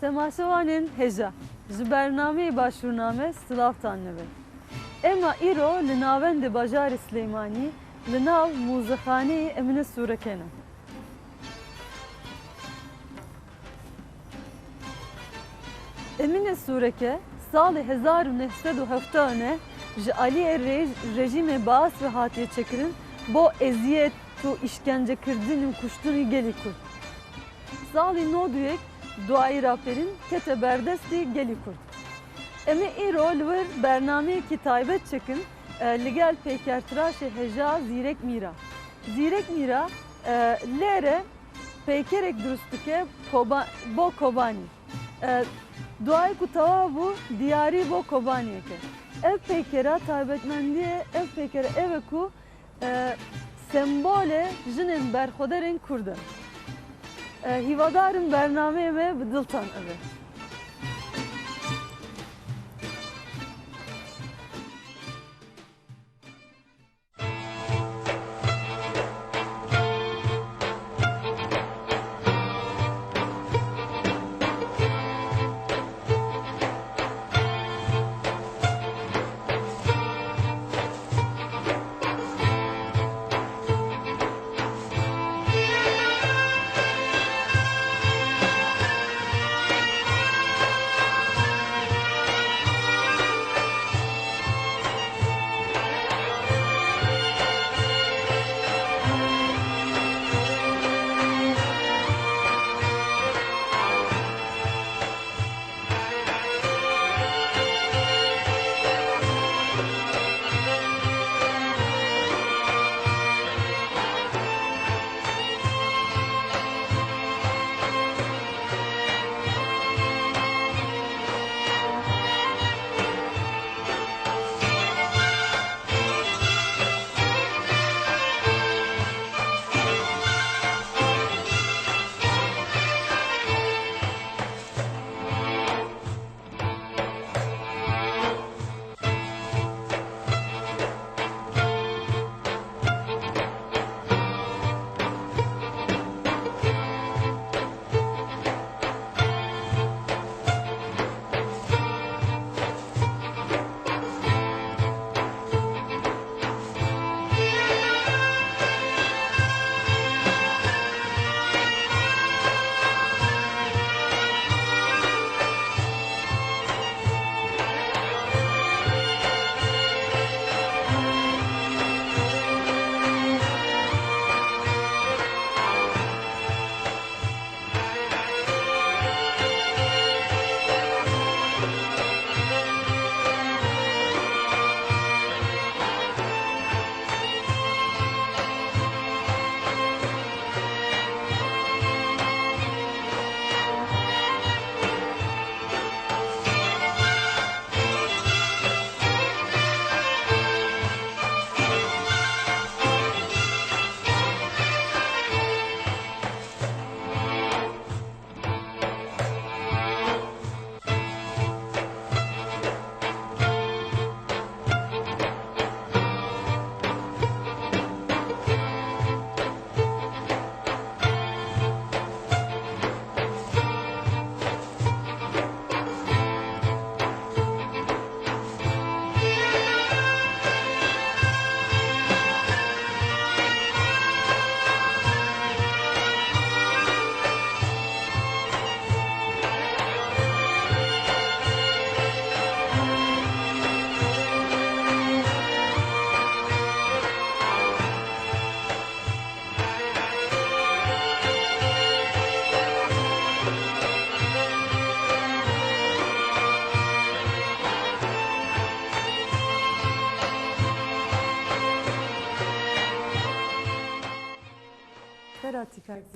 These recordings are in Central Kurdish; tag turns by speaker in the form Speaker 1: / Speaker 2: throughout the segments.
Speaker 1: Temaşevanên hêja, ji bernameyê Başûrname silavtan nebe. Êma îro li navendê bajarê Silêmanî li nav mûzexaneyê Emine Sûreke ne. Emine Sûreke salê 1979 ji aliyê rejîmê Baas ve hatiye çêkirin bo eziyet û îşkencekirdin û kuştinî gelî Kurd. Salî 91 duayî raperîn kete berdestê gelî Kurd. Em ê îro li wir bernameyekî taybet çekin li gel peykertiraşê heja Zîrek Mîra. Zîrek Mîra lêre peykerek dirust dike bo Kobanî. Duayê ku tewa bû diyarî bo Kobaniyê kir. Ev peykera taybetmendiyê ev peykera ev e ku sembolê jinên berxwederên Kurd in. Hîvadarim bernameyê me bi diltan ev e.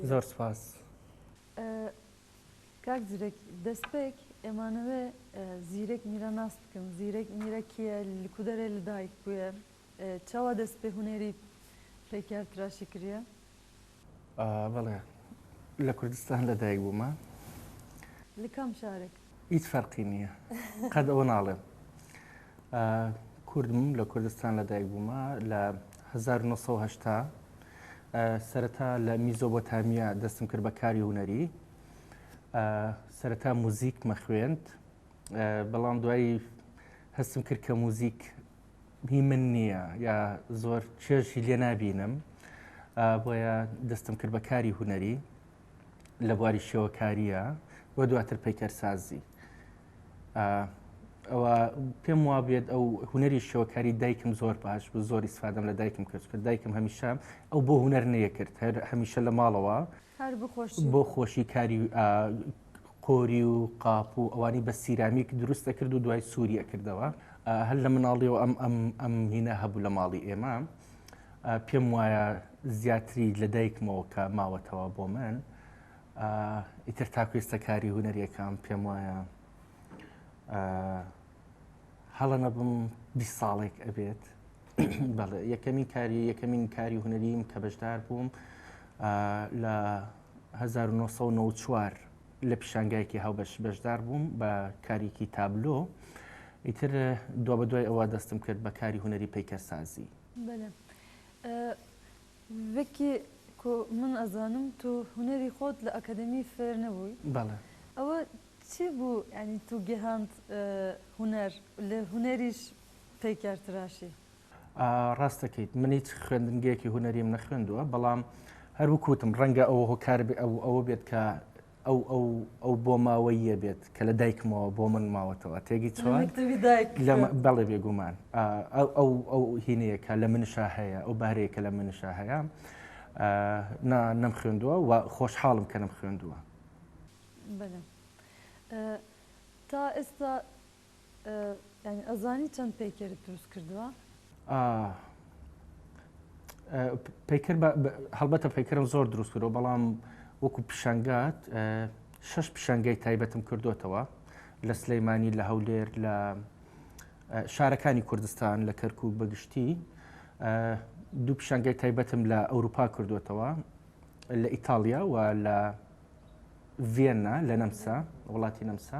Speaker 2: زۆر سپاس.
Speaker 1: کاک زیرەک دەستپێک ئێمانەوێ زیرەک میرە ناس بکەم زیرەک میرە کیە لە کودەرێ لە دایک بووە چاوا دەست پێ هونەری پەیکەر تراشی کریە؟
Speaker 2: بەڵێ لە کوردستان لە دایک بوومە.
Speaker 1: لە کام شارێک؟
Speaker 2: هیچ فەرقی نییە قەت ئەوە ناڵێم. کوردم لە کوردستان لە دایک بوومە لە 1970 سەرەتا لە میزۆبۆتامیا دەستم کرد بە کاری هونەری. سەرەتا موزیکمە خوێند بەڵام دوایی هەستم کرد کە موزیک هی من نییە یا زۆر چێژی لێ نابینم بۆیە دەستم کرد بە کاری هونەری لە بواری شێوەکاریە و دواتر پەیکەرسازی ئەوە پێم وا بێت ئەو هونەری شێوەکاری دایکم زۆر باش بوو زۆر ئیسفادەم لە دایکم کرد کە دایکم هەمیشە ئەو بۆ هونەر نەیەکرد هەر هەمیشە لە ماڵەوە بۆ خۆشی کاری قۆری و قاپ و ئەوانی بە سیرامیک دروست دەکرد و دوای سووری ئەکردەوە هەر لە مناڵیەوە ئەم ئەم ئەم هینە هەبوو لە ماڵی ئێمە پێم وایە زیاتری لە دایکمەوە کە ماوەتەوە بۆ من ئیتر تاکو ئێستا کاری هونەریەکەم پێم وایە هەڵە نەبم 20 ساڵێک ئەبێت بەڵێ یەکەمین کاری یەکەمین کاری هونەریم کە بەشدار بووم لە 1994 لە پیشانگایەکی هاوبەش بەشدار بووم بە کارێکی تابلۆ ئیتر دو بە دوای ئەوە دەستم کرد بە کاری هونەری پەیکەرسازی.
Speaker 1: بەلێ وەکی کو من ئەزانم تو هونەری خۆت لە ئەکادێمی فێر نەبووی
Speaker 2: بەڵێ.
Speaker 1: ئەوە چی بوو یانی تو گەهاند هونەر لە هونەریش پەیکەرتراشی؟
Speaker 2: ڕاست دەکەیت من هیچ خوێندنگەیەکی هونەریم نەخوێندووە بەڵام هەر وەک وتم ڕەنگە ئەوە هۆکار ئەوە بێت کە ئەو ئەو ئەو بۆ ماوەییە بێت کە لە دایکمەوە بۆ من ماوەتەوە تێگی چۆن بەڵێ بێگومان ئەو ئەو ئەو هینەیە کە لە منشا هەیە ئەو بارەیە کە لە منشا هەیە نا نەم خوێندووە و خۆشحاڵم کە نەم خوێندووە.
Speaker 1: بەلێ تا ئێستا یانی ئەزانی چەند پەیکەرت دروست کردووە؟
Speaker 2: پەیکەر هەڵبەتە پەیکەرم زۆر دروست کردووە بەڵام وەکو پیشانگات شش پیشانگای تایبەتم کردوتەوە لە سلەیمانی لە هەولێر لە شارەکانی کوردستان لە کەرکک بەگشتی دوو پیشانگای تایبەتم لە ئەوروپا کردوتەوە لە ئیتاڵیا و لە ڤیەننا لە نەمسا وڵاتی نەمسا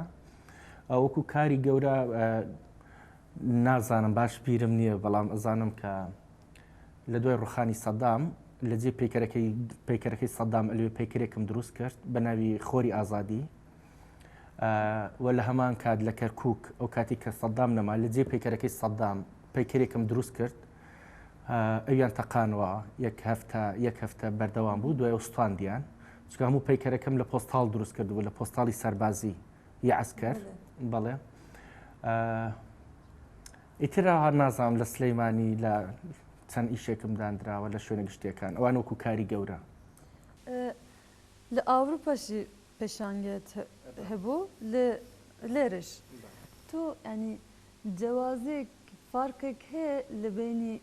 Speaker 2: وەکو کاری گەورە نازانم باش بیرم نییە بەڵام ئەزانم کە لە دوای ڕوخانی سەدام لە جێ پەیکەرەکەی پەیکەرەکەی سەدام ئەلوێ پەیکرێکم دروست کرد بە ناوی خۆری ئازادی و لە هەمان کات لە کەرکک ئەو کاتی کە سەدام نەما لە جێ پەیکەرەکەی سەدام پەیکەرێکم دروست کرد ئەویان تەقانەوە یەک هەفتە یەک هەفتە بەردەوام بوو دوای ئەو سوتاندیان چونکە هەموو پەیکەرەکەم لە پۆستاڵ دروست کردبوو لە پۆستاڵی سەربازی ی عەسکەر بەڵێ ئیتر نازانم لە سلەیمانی لە چەند ئیشێکم دانراوە لە شوێنە گشتیەکان ئەوان وەکو کاری گەورە.
Speaker 1: لە ئاوروپاشی پێشانگەت هەبوو لە لێرەش تۆ یانی جیاوازیەک فارقێک هەیە لە بەینی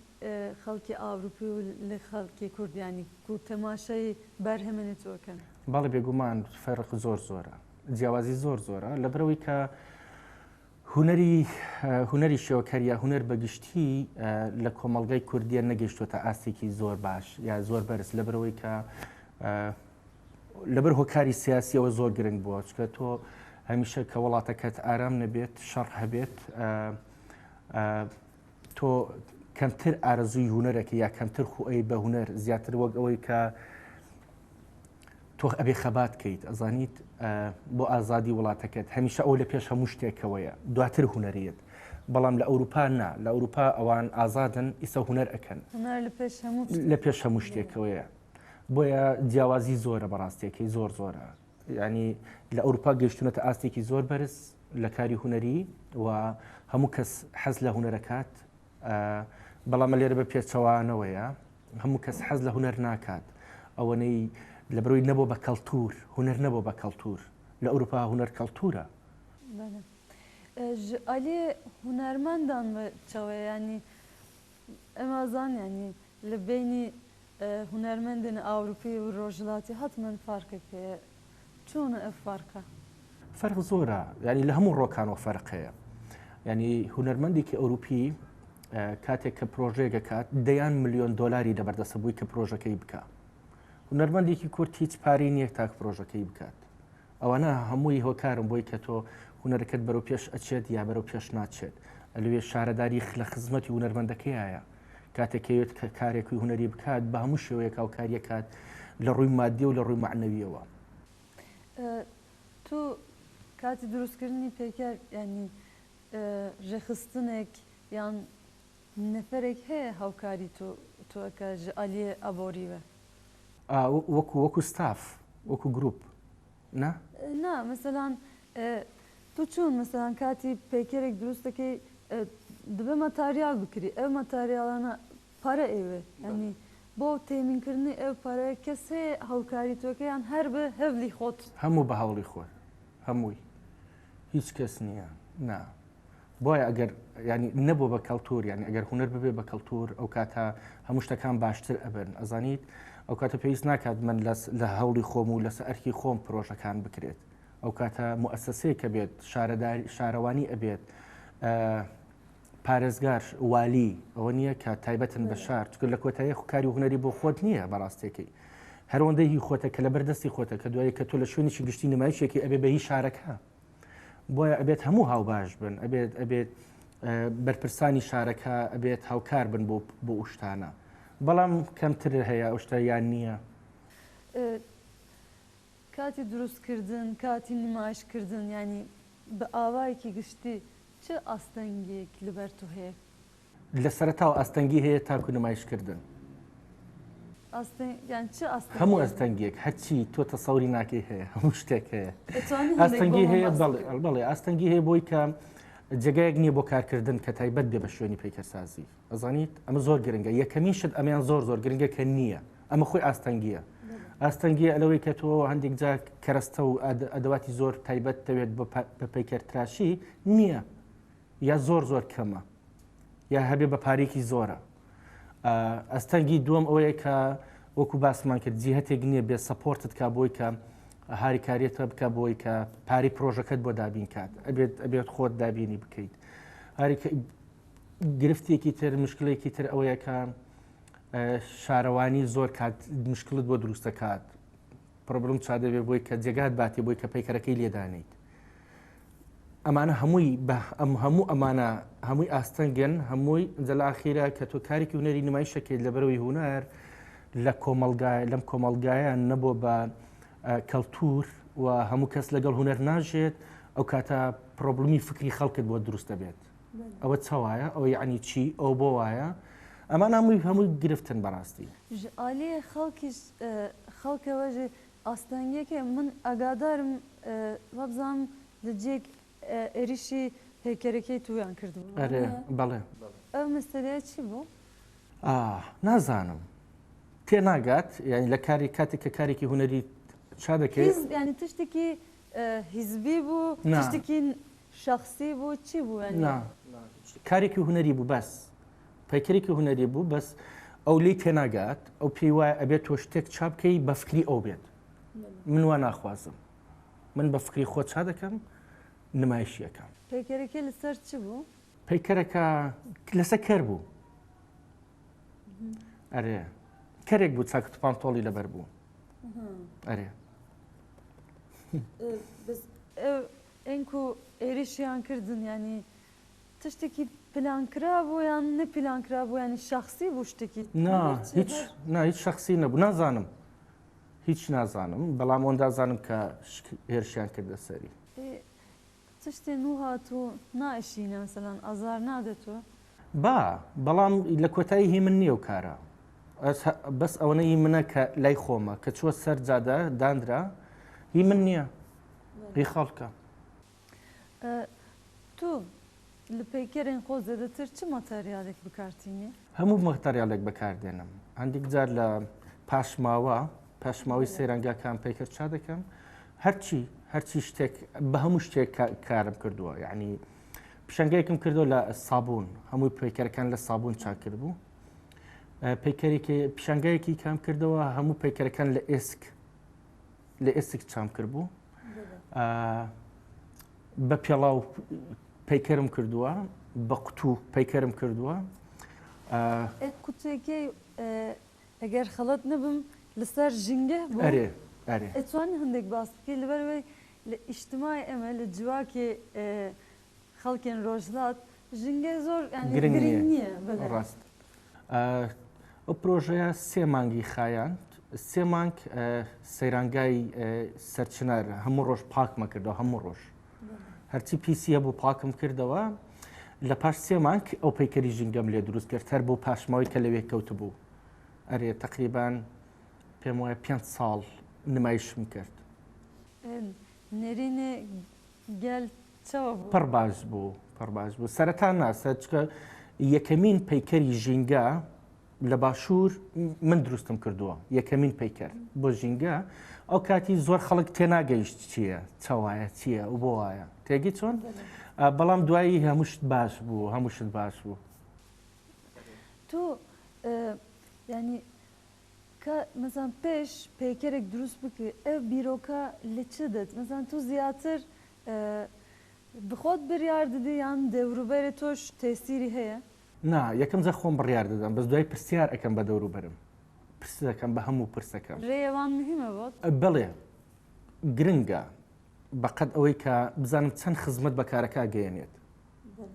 Speaker 1: خەڵکی ئاوروپی و لە خەڵکی کورد یانی کو تەماشای بەرهەمێنێ تو ئەکەن؟
Speaker 2: بەڵێ بێگومان فەرق زۆر زۆرە جیاوازی زۆر زۆرە لەبەرئەوەی کە هونەری هونەری شێوەکەر یا هونەر بەگشتی لە کۆمەڵگای کوردیە نەگەیشتوەتە ئاستێکی زۆر باش یا زۆر بەرز لەبەرئەوەی کە لەبەر هۆکاری سیاسیەوە زۆر گرنگ بووە چکە تۆ هەمیشە کە وڵاتەکەت ئارام نەبێت شەڕ هەبێت تۆ کەمتر ئارەزووی هونەرەکە یا کەمتر خوئەی بە هونەر زیاتر وەک ئەوەی کە تۆ ئەبێ خەبات کەیت ئەزانیت بۆ ئازادی وڵاتەکەت هەمیشە ئەو لە پێش هەموو شتێکەوەیە دواتر هونەریت بەڵام لە ئەوروپا نا لە ئەوروپا ئەوان ئازادن ئیسە هونەر ئەکەن لە پێش هەموو شتێکەوەیە بۆیە جیاوازی زۆرە بەڕاستیەکەی زۆر زۆرە ینی لە ئەوروپا گەیشتونەتە ئاستێکی زۆر بەرز لە کاری هونەری و هەموو کەس حەز لە هونەرەکات بەڵام لێرە بە پێچەوانەوەیە هەموو کەس حەز لە هونەر ناکات ئەوەنەی لە بەرەوەی نەبوو بە کەلتور هونەر نەبوو بە کەلتور لە ئەوروپا هونەر کەلتورە.
Speaker 1: ئالیێ هونەرمەندان چەوە ینی ئێمە زان ینی لە بەینی هونەرمەندێن ئاوروپی و ڕۆژهەڵاتی حەتمەن فەرقێک هەیە چۆنە ئەف فەرقە؟
Speaker 2: فەرق زۆرە یانی لە هەموو ڕۆکانەوە فەرق هەیە یانی هونەرمەندێکی ئەوروپی کاتێک کە پرۆژەیەک ئەکات دەیان ملیۆن دۆلاری لەبەردەستە بووی کە پرۆژەکەی بکە هونەرمەندێکی کورد هیچ پارەی نییە تاک پرۆژەکەی بکات ئەوانە هەمووی هۆکارن بۆی کە تۆ هونەرەکەت بەرەو پێش ئەچێت یا بەرەو پێش ناچێت. لەوێ شارەداری لە خزمەتی هونەرمەندەکەیایە. کاتێک کەوێت کە کارێکی هونەری بکات بە هەموو شێوەیەک هاوکاریەکات لە ڕووی مادی و لە ڕووی مەعنەویەوە.
Speaker 1: تۆ کاتی دروستکردنی پەیکەر یانی ڕێکخستنێک یان نەفەرێک هەیە هاوکاری تۆ تۆ ئەکا ژ ئالیێ ئابۆریوە؟
Speaker 2: وەکو وەکو ستاف وەکو گروپ نا؟
Speaker 1: نا مەسەلان تۆ چۆن مەسەلان کاتی پەیکەرێک دروست دەکەی دەبێ ماتاریال بکری ئەو ماتاریالانە پارە ئەوێ یانی بۆ تەیمین کردنی ئەو پارەیە کەس هەیە هاوکاری تۆ کە یان هەر بە هەولی خۆت؟
Speaker 2: هەموو بە هەوڵی خۆت هەمووی هیچ کەس نییە نا بۆیە ئەگەر ینی نەبوو بە کەلتور یعنی ئەگەر هونەر ببێ بە کەلتور ئەو کاتە هەموو شتەکان باشتر ئەبن ئەزانیت ئەو کاتە پێویست ناکات من لە هەوڵی خۆم و لەسەر ئەرکی خۆم پرۆژەکان بکرێت ئەو کاتە موسسەیە بێت شارەداری شارەوانی ئەبێت پارێزگار والی ئەوە نییە کە تایبەتن بە شار چکە لە کۆتایی کاری هونەری بۆ خۆت نییە بەڕاستەکەی هەروەندەی هی خۆتە کە لەبەر دەستی خۆتە کە دوایی کە تۆ لە شوێنێکی گشتی نمایشێکی ئەبێ بە هی شارەکە بۆیە ئەبێت هەموو هاوباش بن ئەبێت ئەبێت بەرپرسانی شارەکە ئەبێت هاوکار بن بۆ بۆ شتانە بەڵام کەمتر هەیە ئەو شتە یان نییە.
Speaker 1: کاتی دروستکردن کاتی نمایشکردن یانی بە ئاوایەکی گشتی چ ئاستەنگیەک لەبەر تۆ هەیە؟
Speaker 2: لە سەرەتاوە ئاستەنگی هەیە تاکو نمایشکردن. هەموو ئەستەنگیەک هەرچی تۆ تەسەوری ناکەی هەیە هەموو شتێک هەیە ئاستەنگی هەیە بەڵێ ئاستەنگی هەیە بۆی کە جێگایەک نییە بۆ کارکردن کە تایبەت بێ بە شوێنی پەیکەرسازی ئەزانیت ئەمە زۆر گرنگە یەکەمین شت ئەمیان زۆر زۆر گرنگە کە نییە ئەمە خۆی ئاستەنگیە ئاستەنگیە لەوەی کە تۆ هەندێک جار کەرەستە و ئەدەواتی زۆر تایبەت دەوێت بە پەیکەرتراشی نییە یا زۆر زۆر کەمە یا هەبێ بە پارێکی زۆرە ئەستەنگی دووەم ئەوەیە کە وەکو باسمان کرد جیهتێک نییە بێ support ت کا بۆی کە هاریکاریەتە بکە بۆی کە پارەی پرۆژەکەت بۆ دابین کات ئەبێت ئەبێت خۆت دابینی بکەیت گرفتێکی تر مشکلێکی تر ئەوەیە کە شارەوانی زۆر کات مشکلت بۆ دروست دەکات problem چا دەبێت بۆی کە جێگات باتێ بۆی کە پەیکەرەکەی لێدانیت ئەمانە هەمووی بە ئەم هەموو ئەمانە هەمووی ئاستەنگن هەمووی جە لە ئاخیرە کە تۆ کارێکی هونەری نمایشەکەیت لەبەرەوەی هونەر لە کۆمەلگای لەم کۆمەلگایە نەبووە بە کەلتور و هەموو کەس لەگەڵ هونەر ناژێت ئەو کاتە problem ی فکری خەڵکت بۆ دروست دەبێت ئەوە چەوایە ئەوە یعنی چی ئەو بۆ وایە ئەمان هەمووی هەمووی گرفتن بەڕاستی.
Speaker 1: ژ ئالیێ خەڵکیش خەڵکەوە ژ ئاستەنگیەکێ من ئاگادارم وابزانم لە جێک ئێریشی پەیکەرەکەی تویان کردبوو.
Speaker 2: ئەرێ بەڵێ.
Speaker 1: ئەو مەسەلەیە چی بوو؟
Speaker 2: ئاه نازانم تێناگات یانی لە کاری کاتێک کە کارێکی هونەری چا دەکەی.
Speaker 1: حیزب یانی تشتێکی حیزبی بوو تشتێکی شەخسی بوو چی بوو یانی؟
Speaker 2: نا کارێکی هونەری بوو بەس پەیکەرێکی هونەری بوو بەس ئەو لێی تێناگات ئەو پێی وایە ئەبێت تۆ شتێک چا بکەی بە فکری ئەو بێت من وا ناخوازم من بە فکری خۆ چا دەکەم نمایشی ئەکەم.
Speaker 1: پەیکەرەکە لەسەر چ بوو؟
Speaker 2: پەیکەرەکە لەسەر کەر بوو ئەرێ کەرێک بوو چاکت و پانتۆڵی لەبەر بوو ئەرێ
Speaker 1: ئەنکو ئێریشیان کردن ینی تشتێکی پلان کرابوو یان نە پلان کرابوو ینی شخصی بوو شتێکی
Speaker 2: نا هیچ نا هیچ شخصی نەبوو نازانم هیچ نازانم بەڵام ئەوەندە زانم کە هێرشیان کردە سەری.
Speaker 1: تشتێ نوو هاتوو نائشینە مەسەلەن ئازار نادە تۆ؟
Speaker 2: با بەڵام لە کۆتایی هی من نییە و کارە بەس ئەوەنە هی منە کە لای خۆمە کە چووە سەر جادە دانرا هی من نییە هی خەڵکە.
Speaker 1: تۆ لە پەیکەرێن خۆ زێدەتر چ ماتەریالێک بەکارتینی؟
Speaker 2: هەموو ماتەریالێک بەکاردێنم هەندیک جار لە پاشماوە پاشماوەی سەیرانگاکان پەیکەر چا دەکەم هەرچی هەرچی شتێک بە هەموو شتێک کارم کردووە یعنی پیشانگایەکم کردو لە سابوون هەمووی پەیکەرەکان لە سابوون چاک کردبوو پەیکەرێکی پیشانگایەکی کام کردەوە هەموو پەیکەرەکان لە ئێسک لە ئێسک چام کردبوو بە پێڵاو پەیکەرم کردووە بە قوتوو پەیکەرم کردووە.
Speaker 1: قوتێکەی ئەگەر خەڵەت نەبم لەسەر ژینگە بوو؟
Speaker 2: ئەرێ ئەرێ.
Speaker 1: ئەتوانی هەندێک باس بکەی لەبەرئەوەی لە ئیجتماعی ئێمە لە جڤاکی خەڵکێن ڕۆژهەڵات ژینگە زۆر یانی
Speaker 2: گرنگ
Speaker 1: گرنگ نییە.
Speaker 2: نییە بەلێ. ڕاست. ئەو پرۆژەیە سێ مانگی خایاند. سێ مانگ سەیرانگای سەرچنار هەموو ڕۆژ پاکمە کردەوە هەموو ڕۆژ هەرچی پیسی هەبوو پاکم کردەوە لە پاش سێ مانگ ئەو پەیکەری ژینگەم لێ دروست کرد هەر بۆ پاشماوەی کە لەوێ کەوتبوو ئەرێ تقریبان پێم وایە پێ ساڵ نمایشم کرد.
Speaker 1: نێرینێ گەل چەوە بوو؟
Speaker 2: پڕ باش بوو پڕ باش بوو سەرەتا ناسە چکە یەکەمین پەیکەری ژینگە لە باشوور من دروستم کردووە یەکەمین پەیکەر بۆ ژینگە ئەو کاتی زۆر خەڵک تێناگەیشت چییە چەوایە چییە و بۆ وایە تێگی چۆن بەڵام دوایی هەمووشت باش بوو هەمووشت باش بوو.
Speaker 1: تۆ ینی کە مەسەن پێش پەیکەرێک دروست بکەی ئەو بیرۆکە لە چ دێت مەسەن تۆ زیاتر بخۆت بریار دەدی یان دەوروبەری تۆش تەسیری هەیە؟
Speaker 2: نا یەکەم جار خۆم بڕیار دەدەم بەس دوای پرسیار ئەکەم بە دەوروبەرم پرس دەکەم بە هەموو پرسەکەم.
Speaker 1: رێیەوان مهمە بۆت؟
Speaker 2: بەڵێ گرنگە بەقەد ئەوەی کە بزانم چەند خزمەت بە کارەکە ئەگەیەنێت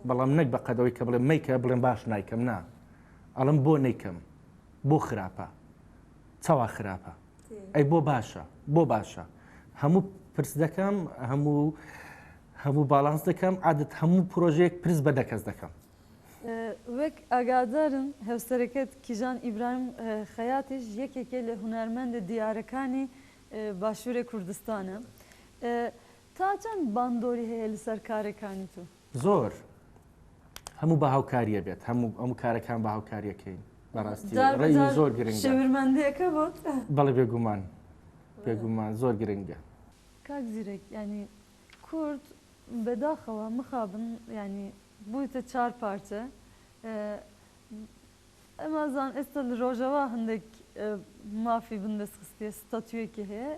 Speaker 2: بەڵام نەک بەقەد ئەوەی کە بڵێم مەیکە بڵێم باش نایکەم نا ئەڵم بۆ نەیکەم بۆ خراپە چاوا خراپە ئەی بۆ باشە بۆ باشە هەموو پرس دەکەم هەموو هەموو باڵانس دەکەم عادەت هەموو پرۆژەیەک پرس بە دەکەس دەکەم.
Speaker 1: وەک ئاگادارن هەوسەرەکەت کیژان ئیبراهیم خەیاتیش یەکێکە لە هونەرمەندە دیارەکانی باشوورێ کوردستانە. تا چەند باندۆری هەیە لەسەر کارەکانی تۆ؟
Speaker 2: زۆر. هەموو بە هاوکاریە بێت هەموو هەموو کارەکان بە هاوکاریەکەین بەڕاستی ڕێی زۆر گرنگە.
Speaker 1: شێورمەندیەکە بۆت؟
Speaker 2: بەڵێ بێگومان بێگومان زۆر گرنگە.
Speaker 1: کاک زیرەک یانی کورد بەداخەوە مخابن یانی بوویتە چار پارچە ئەمە زان ئێستا لە ڕۆژەوا هەندێک مافی بندەست خستیە ستاتویەکی هەیە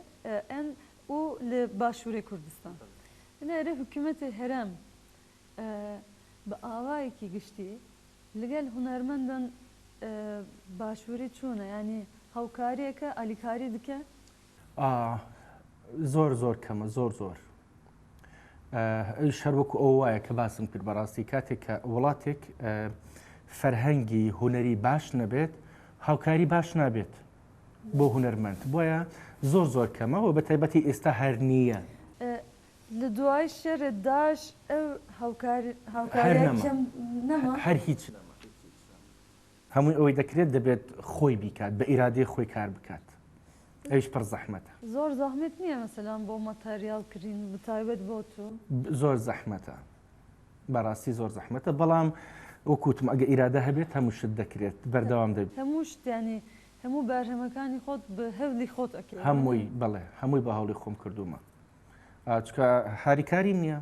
Speaker 1: ئەن و لە باشوورێ کوردستان نێرە حکوومەتی هەرێم بە ئاوایەکی گشتی لەگەل هونەرمەندان باشووری چۆنە یانی هاوکاریەکە ئالیکاری دکە؟
Speaker 2: زۆر زۆر کەمە زۆر زۆر ئەویش هەر وەکو ئەو وایە کە باسم کرد بەڕاستی کاتێک کە وڵاتێک فەرهەنگی هونەری باش نەبێت هاوکاری باش نابێت بۆ هونەرمەند بۆیە زۆر زۆر کەمە و بە تایبەتی ئێستا هەر نییە.
Speaker 1: لە دوای شەرێ داعش ئەو هاوکاریە کەم نەما؟
Speaker 2: هەر هیچ نەما. هەمووی ئەوەی دەکرێت دەبێت خۆی بیکات بە ئیرادەی خۆی کار بکات ئەویش پڕ زەحمەتە.
Speaker 1: زۆر زەحمەت نییە مەسەلەن بۆ ماتەریاڵ کرین بەتایبەت بۆ تۆ؟
Speaker 2: زۆر زەحمەتە بەڕاستی زۆر زەحمەتە بەڵام وەکو وتم ئەگە ئیرادە هەبێت هەموو شت دەکرێت بەردەوام دەبی.
Speaker 1: هەموو شت یانی هەموو بەرهەمەکانی خۆت بە هەولی خۆت ئەکەی؟
Speaker 2: هەمووی بەڵێ هەمووی بە هەوڵی خۆم کردوومە چونکە هاریکاریم نییە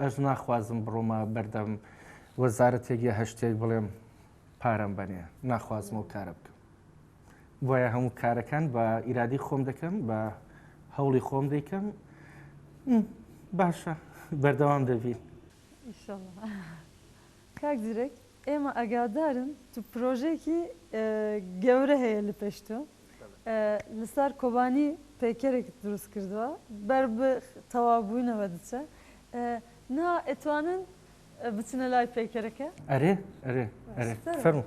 Speaker 2: ئەش ناخوازم بڕۆمە بەردەم وەزارەتێک یا هەر شتێک بڵێم پارەم بەنێ ناخوازم ئەو کارە بکەم بۆیە هەموو کارەکان بە ئیرادی خۆم دەکەم بە هەوڵی خۆم دەیکەم باشە بەردەوام دەبین.
Speaker 1: ئیشەڵا کاک زیرەک ئێمە ئاگادارن تو پرۆژەیەکی گەورە هەیە لە پێش تۆ لەسەر کۆبانی پەیکەرێکت دروست کردووە بەر بە تەواوبوونەوە دچە نا ئەتوانن بچنە لای پەیکەرەکە؟
Speaker 2: ئەرێ ئەرێ ئەرێ فەرموو.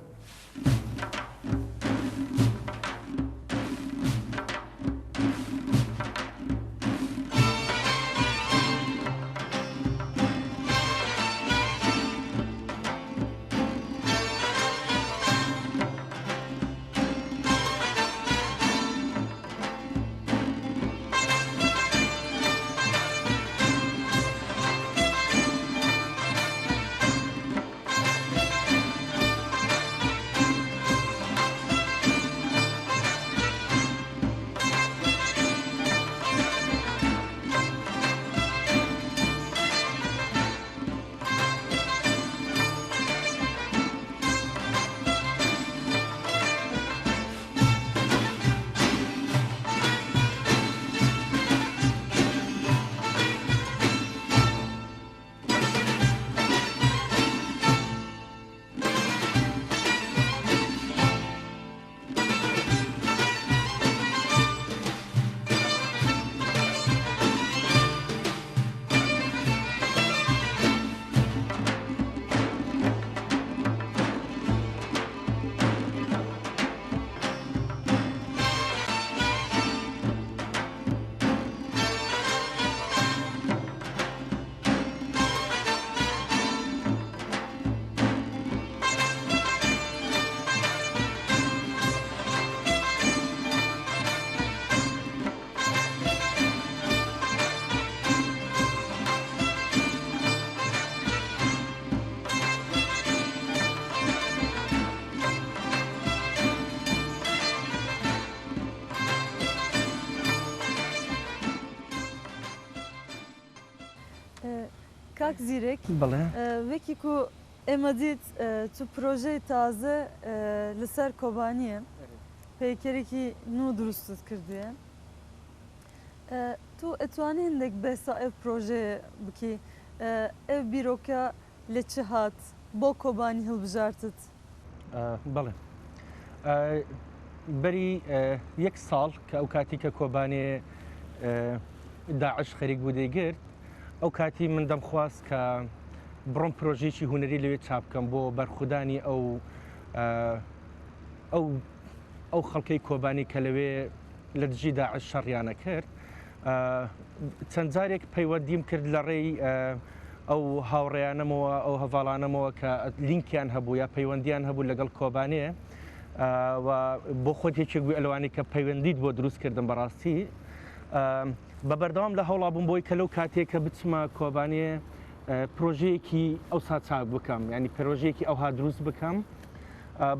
Speaker 1: کاک زیرەک
Speaker 2: بەڵێ.
Speaker 1: وەکی کو ئێمە دیت تو پرۆژەی تازە لەسەر کۆبانیە پەیکەرێکی نوو دروستت کردیە تو ئەتوانی هەندێک بەسا ئەو پرۆژەیە بکی ئەو بیرۆکە لە چ هات بۆ کۆبانی هەڵبژارتت؟
Speaker 2: بەڵێ بەری یەک ساڵ کە ئەو کاتی کە کۆبانێ داعش خەریک بوو دەیگرت ئەو کاتی من دەمخواست کە بڕۆم پرۆژێکی هوەری لەوێ چاپ بکەم بۆ بەرخودانی ئەو ئەو ئەو خەڵکەی کۆبانی کە لەوێ لە دژی داعش شەڕیانە کرد چەند جارێک پەیوەندیم کرد لە ڕێی ئەو هاوڕێیانەمەوە ئەو هەڤاڵانەمەوە کە لینکیان هەبوو یا پەیوەندیان هەبوو لەگەڵ کۆبانێ و بۆ خۆت یەکێک بووی ئەلوانی کە پەیوەندیت بۆ دروست کردم بەڕاستی بە بەردەوام لە هەوڵا بووم بۆی کە لەو کاتێک کە بچمە کۆبانێ پرۆژەیەکی ئەوسا چاک بکەم ینی پرۆژەیەکی ئەوها دروست بکەم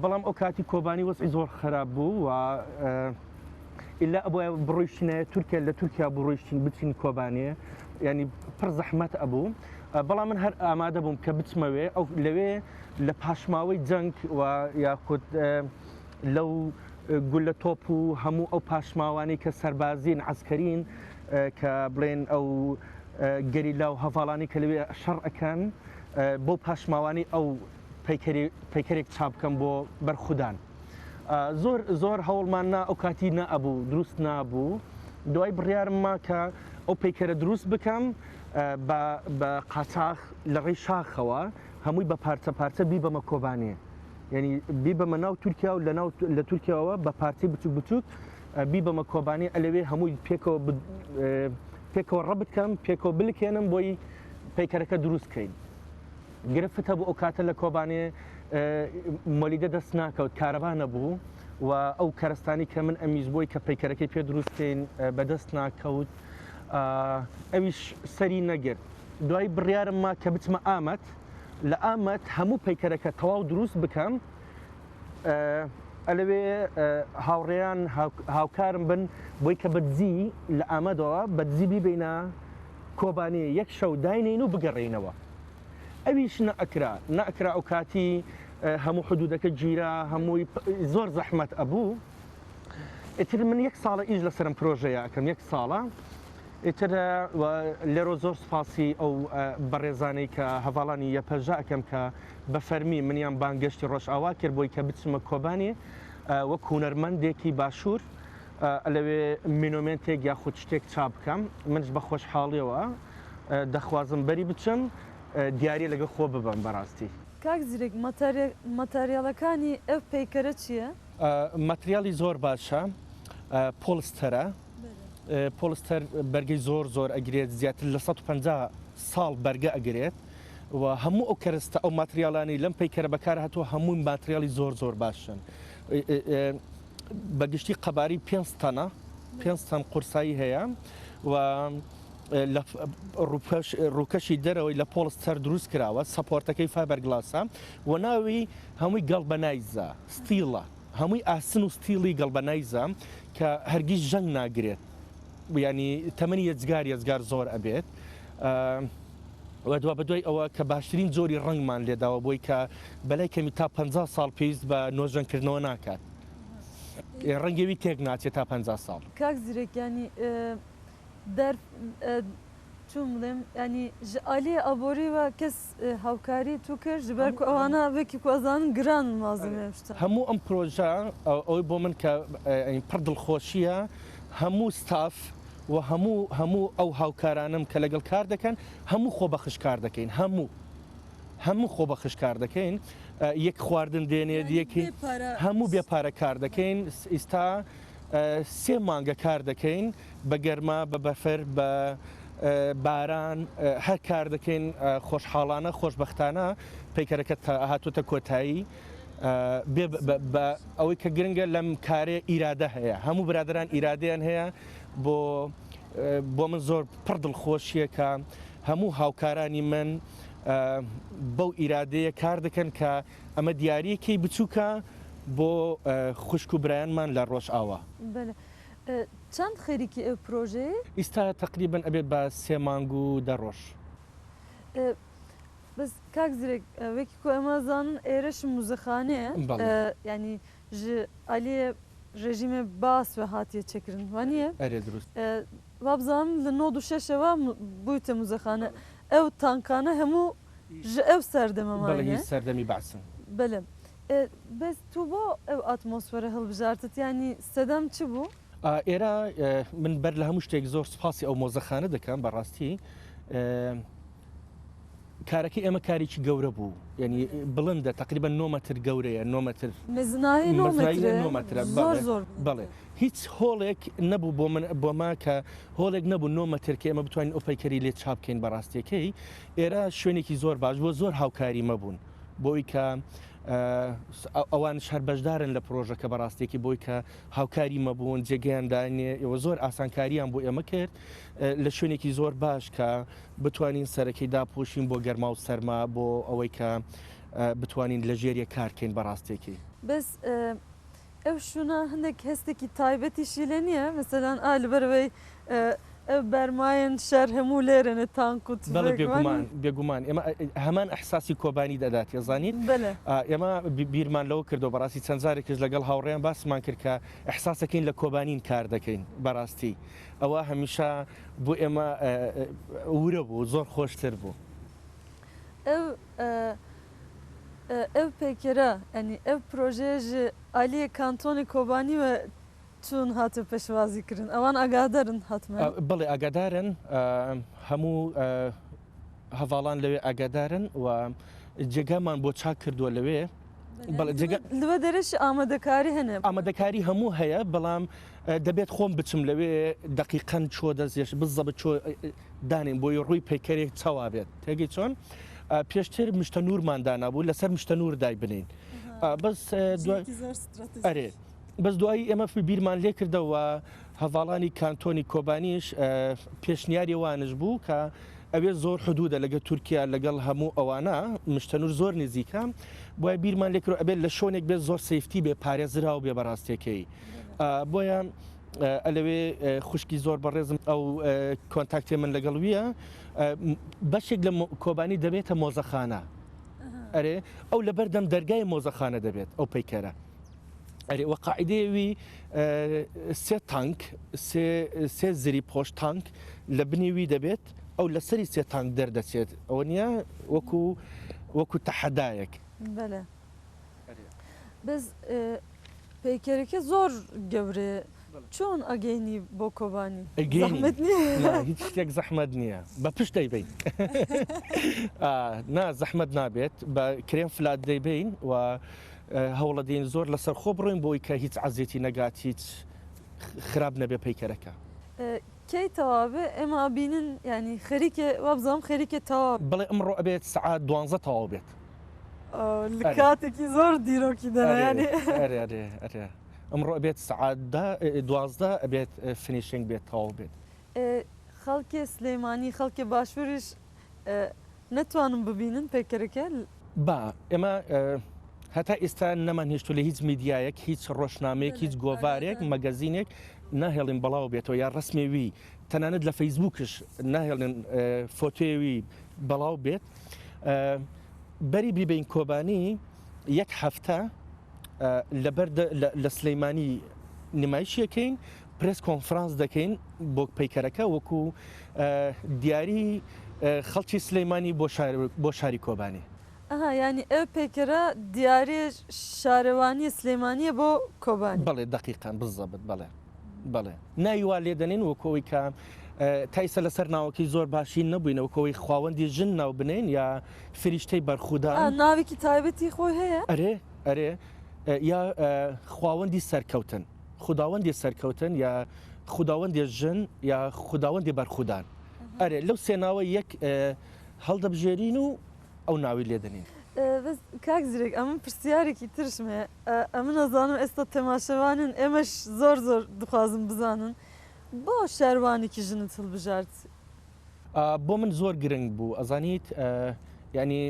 Speaker 2: بەڵام ئەو کاتی کۆبانی وەزعی زۆر خراپ بوو و ئیلا ئەبوایە بڕۆیشتینایە تورکیا لە تورکیا بڕۆیشتین بچین کۆبانێ ینی پڕ زەحمەت ئەبوو بەڵام من هەر ئامادە بووم کە بچمەوێ ئەو لەوێ لە پاشماوەی جەنگ و یاخود لەو گولە تۆپ و هەموو ئەو پاشماوانەی کە سەربازین عسکەرین کە بڵێن ئەو گەریلا و هەڤاڵانی کە لەوێ شەڕ ئەکەن بۆ پاشماوانی ئەو پەیکەرێک چاپ بکەم بۆ بەرخودان. زۆر زۆر هەوڵمان نا ئەو کاتی نەئەبوو دروست نابوو دوای بڕیارم ما کە ئەو پەیکەرە دروست بکەم بە قاچاخ لە ڕێی شاخەوە هەمووی بە پارچە پارچە بیبەمە کۆبانێ یعنی بیبەمە ناو تورکیا و لە ناو لە تورکیاوە بە پارچەی بچوک بچوک بیبەمە کۆبانێ ئەلەوێ هەمووی پێکەوە پێکەوە ڕەبت کەم پێکەوە بلکێنم بۆی پەیکەرەکە دروست کەین. گرفت هەبوو ئەو کاتە لە کۆبانێ مۆلیدە دەست ناکەوت کارەبا نەبوو و ئەو کەرەستانی کە من ئەمیز بۆی کە پەیکەرەکەی پێ دروستکەین بەدەست ناکەوت ئەویش سەری نەگرت دوای بڕیارم ما کە بچمە ئامەد لە ئامەد هەموو پەیکەرەکە تەواو دروست بکەم ئەلەوێ هاوڕێیان هاوکارم بن بۆی کە بەدزی لە ئامەدەوە بەدزی بیبینە کۆبانێ یەک شەو داینێین و بگەڕێینەوە ئەویش نەئەکرا نەئەکرا ئەو کاتی هەموو حدودەکە گیرا هەمووی زۆر زەحمەت ئەبوو ئیتر من یەک ساڵە ئیش لەسەرم پرۆژەیە ئەکەم یەک ساڵە ئیتر لێرۆ زۆر سپاسی ئەو بەڕێزانەی کە هەڤاڵانی یەپەژە ئەکەم کە بە فەرمی منیان بانگەشتی ڕۆژئاوا کرد بۆی کە بچمە کۆبانێ وەک هونەرمەندێکی باشوور لەوێ مینۆمێنتێک یاخود شتێک چاپ بکەم منش بە خۆشحاڵیەوە دەخوازم بەری بچم دیاری لەگەڵ خۆ ببەم بەڕاستی.
Speaker 1: کاک زیرەک ماتاریاڵەکانی ئەو پەیکەرە چیە؟
Speaker 2: ماتریاڵی زۆر باشە پۆڵستەرە پۆڵستەر بەرگەی زۆر زۆر ئەگرێت زیاتر لە 150 ساڵ بەرگە ئەگرێت و هەموو ئەو کەرەستە ئەو ماتریاڵانی لەم پەیکەرە بەکار هاتووە هەمووی ماتریاڵی زۆر زۆر باشن بە گشتی قەبارەی پێنج تەنە، پێنج تەن قورسایی هەیە و لە ڕووکەشی دەرەوەی لە پۆڵستەر دروست کراوە، support ەکەی فایبەرگلاسە و ناوی هەمووی galvanize ە، steel ە، هەمووی ئاسن و steel ی galvanize ە کە هەرگیز ژەنگ ناگرێت، یانی تەمەنی یەجگار یەجگار زۆر ئەبێت. و دوابەدوای ئەوە کە باشترین جۆری ڕەنگمان لێداوە بۆی کە بەلای کەمی تا 50 ساڵ پێویست بە نۆژەنکردنەوە ناکات ڕەنگەوی تێک ناچێت تا 50 ساڵ.
Speaker 1: کاک زیرەک یانی دەر چون بڵێم یانی ji aliyê aborî ve kes hawkarî tu kir ji ber ku ewana wekî ku ez zanim giran malzemeyê ev şta.
Speaker 2: هەموو ئەم پرۆژە ئەوەی بۆ من کە پڕ دڵخۆشیە هەموو ستاف و هەموو هەموو ئەو هاوکارانەم کە لەگەڵ کار دەکەن هەموو خۆبەخش کار دەکەین هەموو هەموو خۆبەخش کار دەکەین یەک خواردن دێنێت یەکی هەموو بێ پارە کار دەکەین ئیستا سێ مانگە کار دەکەین بە گەرما بە بەفر بە باران هەر کار دەکەین خۆشحاڵانە خۆشببختانە پەیکەرەکە هاتوتە کۆتایی بێ بە ئەوەی کە گرنگە لەم کارێ ئیرادە هەیە هەموو برادران ئیرادیان هەیە بۆ بۆ من زۆر پڕ دڵخۆشیە کە هەموو هاوکارانی من بەو ئیرادەیە کار دەکەن کە ئەمە دیاریەکی بچووکە بۆ خوشک و برایانمان لە ڕۆژئاوا.
Speaker 1: بەلێ چەند خەریکی ئەو پرۆژەیەی؟
Speaker 2: ئیستا تەقریبەن ئەبێت بە سێ مانگ و دە ڕۆژ.
Speaker 1: بەس کاک زیرەک وەکی کو ئێمە زانن ئێرەش موزەخانەیە یانی ژ ئالیێ ڕێژیمێ باس وە هاتیە چێکردن وانیە؟
Speaker 2: ئەرێ دروست.
Speaker 1: وابزانم لە 96ەوە بوویتە موزەخانە ئەو تانکانە هەموو ژ ئەو سەردەمە
Speaker 2: بەڵێ هی سەردەمی بەعسن.
Speaker 1: بەلێ بەس تو بۆ ئەو ئاتمۆسفێرە هەڵبژارتت یانی سەدەم چ بوو؟
Speaker 2: ئێرە من بەر لە هەموو شتێک زۆر سوپاسی ئەو مۆزەخانە دەکەم بەڕاستی کارەکەی ئێمە کارێکی گەورە بوو یعنی بڵندە تقریبا 9 متر گەورەیە 9 متر
Speaker 1: مەزنایی 9 مترە زۆر زۆر
Speaker 2: بەڵێ هیچ هۆڵێک نەبوو بۆ من بۆ ما کە هۆڵێک نەبوو 9 متر کە ئێمە بتوانین ئەو پەیکەری لێ چاپ بکەین بەڕاستیەکەی ئێرە شوێنێکی زۆر باش بووە زۆر هاوکاری مەبوون بۆی کە ئەوانش هەر بەشدارن لە پرۆژەکە بەڕاستێکی بۆی کە هاوکاری مەبوون جێگەیان دانێ ئێوە زۆر ئاسانکاریان بۆ ئێمە کرد لە شوێنێکی زۆر باش کە بتوانین سەرەکەی داپۆشین بۆ گەرما و سەرما بۆ ئەوەی کە بتوانین لە ژێریە کارکەین بەڕاستێکی.
Speaker 1: بەس ئەو شوونە هەندێک هەستێکی تایبەتیشی لێ نییە مەسەلەن ئا لەبەرئەوەی ئەو بەرمایەن شەر هەموو لێرەنە تانک و
Speaker 2: بەڵێ
Speaker 1: تفەنگ
Speaker 2: بێگومان بێگومان ئێمە هەمان ئەحساسی کۆبانی دەدات ئەزانیت
Speaker 1: بەلێ.
Speaker 2: ئێمە بیرمان لەوە کردەوە بەڕاستی چەند جارێکیش لەگەڵ هاوڕێیان باسمان کرد کە ئەحساسەکەین لە کۆبانین کار دەکەین بەڕاستی ئەوە هەمیشە بۆ ئێمە ورە بوو زۆر خۆشتر بوو.
Speaker 1: ئەو ئەو پەیکەرە یانی ئەو پرۆژەیە ژ ئالیێ کانتۆنی کۆبانی وە چون هاتە پێشوازی کردن ئەوان ئاگادارن حەتمەن؟
Speaker 2: بەڵێ ئاگادارن هەموو هەڤاڵان لەوێ ئاگادارن و جێگامان بۆ چاک کردووە لەوێ
Speaker 1: بەڵێ جێگا لەوە دەرێش ئامادەکاری هەنێ؟
Speaker 2: ئامادەکاری هەموو هەیە بەڵام دەبێت خۆم بچم لەوێ دەقیقەن چۆ دەستێش بزەبت چۆ دانێن بۆی ڕووی پەیکەرێک چاوا بێت تێگەی چۆن پێشتر مشتە نورمان دانابوو لەسەر مشتە نور دای بنین بەس ئەرێ بەس دوایی ئێمە بیرمان لێ کردەوە هەڤاڵانی کانتۆنی کۆبانیش پێشنیاری وانش بوو کە ئەوێ زۆر حدودە لەگە تورکیا لەگەڵ هەموو ئەوانە مشتەنور زۆر نزیکە بۆیە بیرمان لێکرۆ ئەبێت لە شۆنێک بێت زۆر safety بێ پارێزراو بێ بەڕاستەکەی بۆیە ئەلەوێ خوشکی زۆر بەڕێزم ئەو contact ێ من لەگەڵ ویە بەشێک لە کۆبانی دەبێتە مۆزەخانە ئەرێ ئەو لە بەردەم دەرگای مۆزەخانە دەبێت ئەو پەیکەرە ئەرێ وە قاعدەیەوی سێ تانک سێ زری پۆش تانک لە بنیوی دەبێت ئەو لەسەری سێ تانک دەردەچێت ئەوە نییە وەکو وەکو تەحەدایەک.
Speaker 1: بەلێ بەس پەیکەرەکە زۆر گەورەیە چۆن ئەگەینی بۆ کۆبانی زەحمەت نییە؟
Speaker 2: نا هیچ شتێک زەحمەت نییە بە پشت دەیبەین نا زەحمەت نابێت بە کرێن flat دەیبەین و هەوڵەدەین زۆر لەسەر خۆ بڕۆین بۆی کە هیچ عەزێتی نەگات هیچ خراپ نەبێ پەیکەرەکە.
Speaker 1: کەی تەواو بێ ئێمە ئەبینن یانی خەریکێ وابزانم خەریکێ تەواو.
Speaker 2: بەڵێ ئمڕۆ ئەبێت سەعات دوانزە تەواو بێت.
Speaker 1: لە کاتێکی زۆر دیرۆکی دەرە یانی.
Speaker 2: ئەرێ ئەرێ ئەرێ ئمڕۆ ئەبێت سەعات 12 ئەبێت finishing بێت تەواو بێت.
Speaker 1: خەڵکێ سلێمانی خەڵکێ باشووریش نەتوانن ببینن پەیکەرەکە؟
Speaker 2: با ئێمە هەتا ئێستا نەمان هێشتو لە هیچ میدیایەک هیچ ڕۆژنامەیەک هیچ گۆڤارێک مەگەزینێک ناهێڵین بەڵاو بێتەوە یا ڕسمێوی تەنانەت لە فەیسبووکش ناهێڵن فۆتۆیەوی بەڵاو بێت بەری بیبین کۆبانی یەک هەفتە لەبەر لە سلەیمانی نمایشیەکەین press conference دەکەین بۆ پەیکەرەکە وەکو دیاری خەڵکی سلەیمانی بۆ شاری کۆبانی.
Speaker 1: ئەها یانی ئەو پەیکەرە دیاری شارەوانی سلێمانیە بۆ کۆبانی.
Speaker 2: بەڵێ دەقیقەن بزەبت بەڵێ بەڵێ ناوی وا لێ دەنێن وەکو ئەوەی کە تا ئیستا لەسەر ناوەکەی زۆر باشین نەبووینە وەکو ئەوەی خواوەندی ژن ناو بنێن یا فریشتەی بەرخودان.
Speaker 1: ئا ناوێکی تایبەتی خۆی هەیە؟
Speaker 2: ئەرێ ئەرێ یا خواوەندی سەرکەوتن خوداوەندی سەرکەوتن یا خوداوەندی ژن یا خوداوەندی بەرخودان ئەرێ لەو سێ ناوە یەک هەڵدەبژێرین و ئەو ناوی لێ دەنێین.
Speaker 1: بەس کاک زیرەک ئەمن پرسیارێکی ترشم هەیە ئەمن ئەزانم ئێستا تەماشەوانن ئێمەش زۆر زۆر دخوازن بزانن بۆ شاروانێکی ژنت هەڵبژارد؟
Speaker 2: بۆ من زۆر گرنگ بوو ئەزانیت یعنی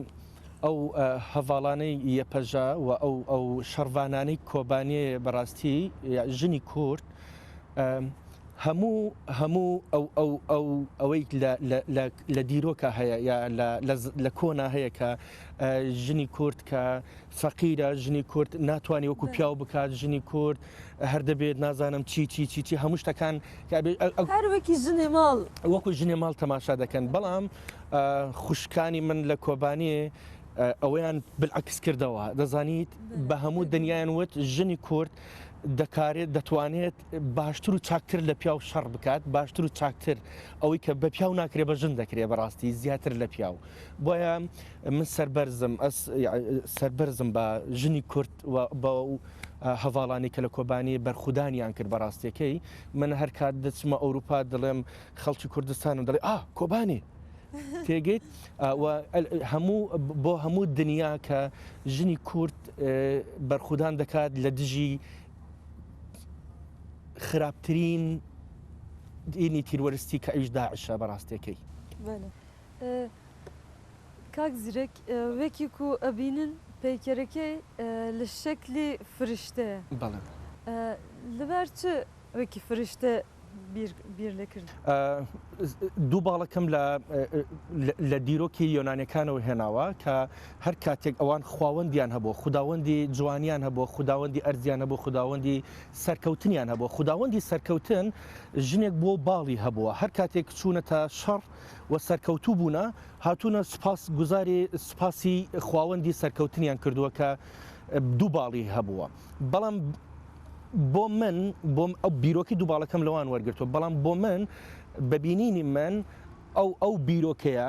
Speaker 2: ئەو هەڤاڵانەی یەپەژە و ئەو ئەو شەڕڤانانەی کۆبانێ بەڕاستی ژنی کورد. هەموو هەموو ئەو ئەو ئەو ئەوەی لە لە لە لە دیرۆکا هەیە یا لە لە لە کۆنا هەیە کە ژنی کورد کە فەقیرە ژنی کورد ناتوانانی وەکو پیاو بکات ژنی کورد هەر دەبێت نازانم چی چی چی چی هەموو شتەکان
Speaker 1: هەر وەکی ژنێ ماڵ
Speaker 2: وەکو ژنێ ماڵ تەماشا دەکەن بەڵام خوشکانی من لە کۆبانێ ئەوەیان بالعکس کردەوە دەزانیت بە هەموو دنیایان وت ژنی کورد دەکارێت دەتوانێت باشتر و چاکتر لە پیاو شەڕ بکات باشتر و چاکتر ئەوەی کە بە پیاو ناکرێ بە ژن دەکرێ بەڕاستی زیاتر لە پیاو بۆیە من سەربەرزم ئەس سەربەرزم بە ژنی کورد و بە هەواڵانی کە لە کۆبانی بەرخودانیان کرد بەڕاستیەکەی من هەر کات دەچمە ئەوروپا دەڵێم خەڵکی کوردستانم دەڵێ ئا کۆبانی تێگەیت هەموو بۆ هەموو دنیا کە ژنی کورد بەرخودان دەکات لە دژی خراپترین دینی تیرۆرستی کە ئەویش داعشە بەڕاستەکەی.
Speaker 1: کاک زیرەک وەکی کو ئەبینن پەیکەرەکەی لە شەکلی فریشتەیە
Speaker 2: بەڵێ.
Speaker 1: لەبەر چ وەکی فریشتە بیر لێ کرد؟
Speaker 2: دوو باڵەکەم لە لە دیرۆکی یۆنانەکانەوە هێناوە کە هەر کاتێک ئەوان خواوەندیان هەبوو خوداوەندی جوانیان هەبوو خوداوەندی ئەرزیان هەبوو خوداوەندی سەرکەوتنیان هەبوو خوداوەندی سەرکەوتن ژنێک بۆ باڵی هەبووە هەر کاتێک چوونەتە شەڕ و سەرکەوتوو بوونە هاتوونە سوپاس گوزاری سوپاسی خواوەندی سەرکەوتنیان کردووە کە دوو باڵی هەبووە بەڵام بۆ من بۆم ئەو بیرۆکی دوو باڵەکەم لەوان وەرگتووە بەڵام بۆ من بەبینینی من ئەو ئەو بیرۆکەیە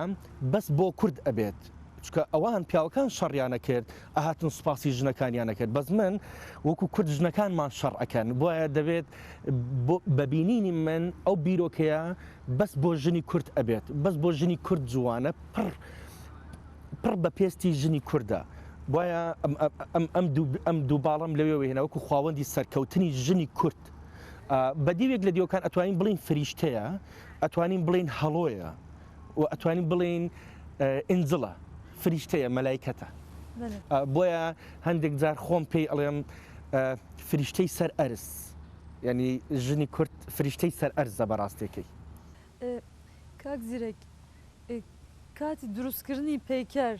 Speaker 2: بەس بۆ کورد ئەبێت چکە ئەوان پیاوەکان شەڕیانە کرد ئەهاتن سوپاسی ژنەکانیانە کرد بەس من وەکو کورد ژنەکانمان شەڕ ئەکەن بۆیە دەبێت بەبینینی من ئەو بیرۆکەیە بەس بۆ ژنی کورد ئەبێت بەس بۆ ژنی کورد جوانە پڕ پڕ بە پێستی ژنی کوردە بۆیە ئەم دوو باڵم لەوێوە هێنا وەکو خواوەندی سەرکەوتنی ژنی کورد بە دیوێک لە دیوەکان ئەتوانین بڵین فریشتەیە ئەتوانین بڵین هەڵۆیە و ئەتوانین بڵین ئینجڵە فریشتەیە مەلایکەتە بۆیە هەندێک جار خۆم پێی ئەڵێم فریشتەی سەر ئەرز یعنی ژنی کورد فریشتەی سەر ئەرزە بەڕاستێکەی.
Speaker 1: کاک زیرەک کاتی دروستکردنی پەیکەر